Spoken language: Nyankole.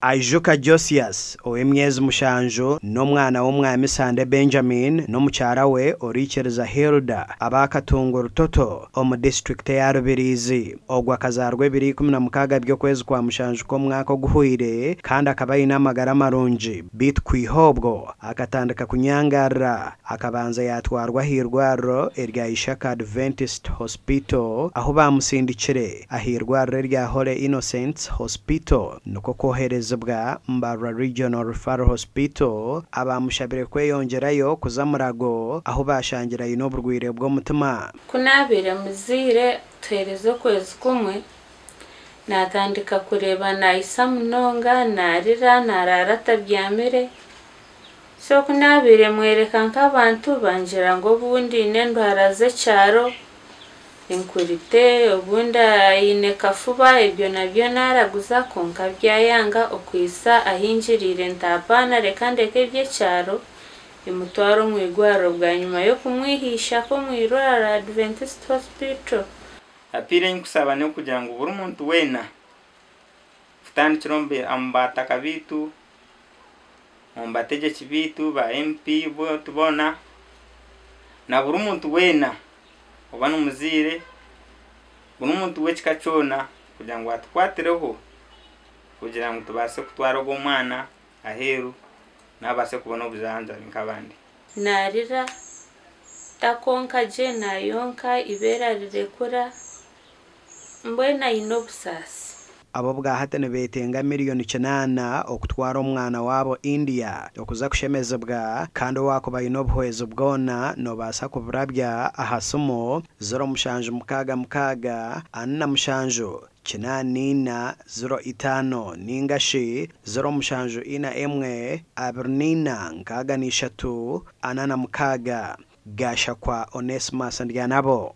Aijuka Josias ow'emyezi mushanju n'omwana w'omwami Sande Benjamin n'omukyara we Orikiriza Hilda aba Katungu Rutoto omu disiturikiti eya Rubirizi. Ogu akazaarwa ebiro 16 by'okwezi kwa mushanju kw'omwaka oguhweire kandi akaba aine amagara marungi beitu kwiha obwo akatandika kunyangarira. Akabanza yaatwarwa ah'eirwariro erya Ishaka Adventist Hospital ahu baamusindikire ah'eirwariro erya Holy Innocents Hospital nikwo kwoherezibwa Mbarara Regional Referral Hospital abaamushabire kweyongyerayo kuza Murago ahu baashangire aine oburwaire bw'omutima. Ku naabaire muzaire tuheereza okwezi kumwe, naatandika kureeba naayitsa munonga, naarira, naaraara atabyamire. So ku naabaire mworeka nk'abantu bangira ngu obundi n'endwara z'ekyaro, enkurite, obundi aine kafuba, ebyo nabyo naaraguza kwonka byayanga okuhitsya ahu ngiriire nti apaana reka ndeke eby'ekyaro emutware omu irwariro bwanyima y'okumwihiishako omu irwariro Adventist Hospital. Apiiro ei nkusaba n'okugira ngu buri muntu weena kutandikira omu bataka baitu, omu bategyeki baitu ba MP boona na buri muntu weena oba n'omuzaire, buri muntu w'ekika kyona kugira ngu atukwatireho kugira ngu tubaase kutwara ogwo omwana aheeru naabaase kubona obujanjabi nk'abandi. Naarira, takonka gye, naayonka, eibeere arirekura, mbwenu aine obusaasi. Ab'obwahati nibeetenga miriyoni kinaana okutwara omwana waabo India okuza kushemezibwa kandi owaakuba aine obuhwezi bwona noobaasa kuburabya aha simu ziro mushanju mukaaga mukaaga ana na mushanju kinaana ina ziro itaano ninga shi ziro mushanju ina emwe abiri n'ina nkaaga n'ishatu ana na mukaaga. Gashakwa Onesmus Ndyanabo.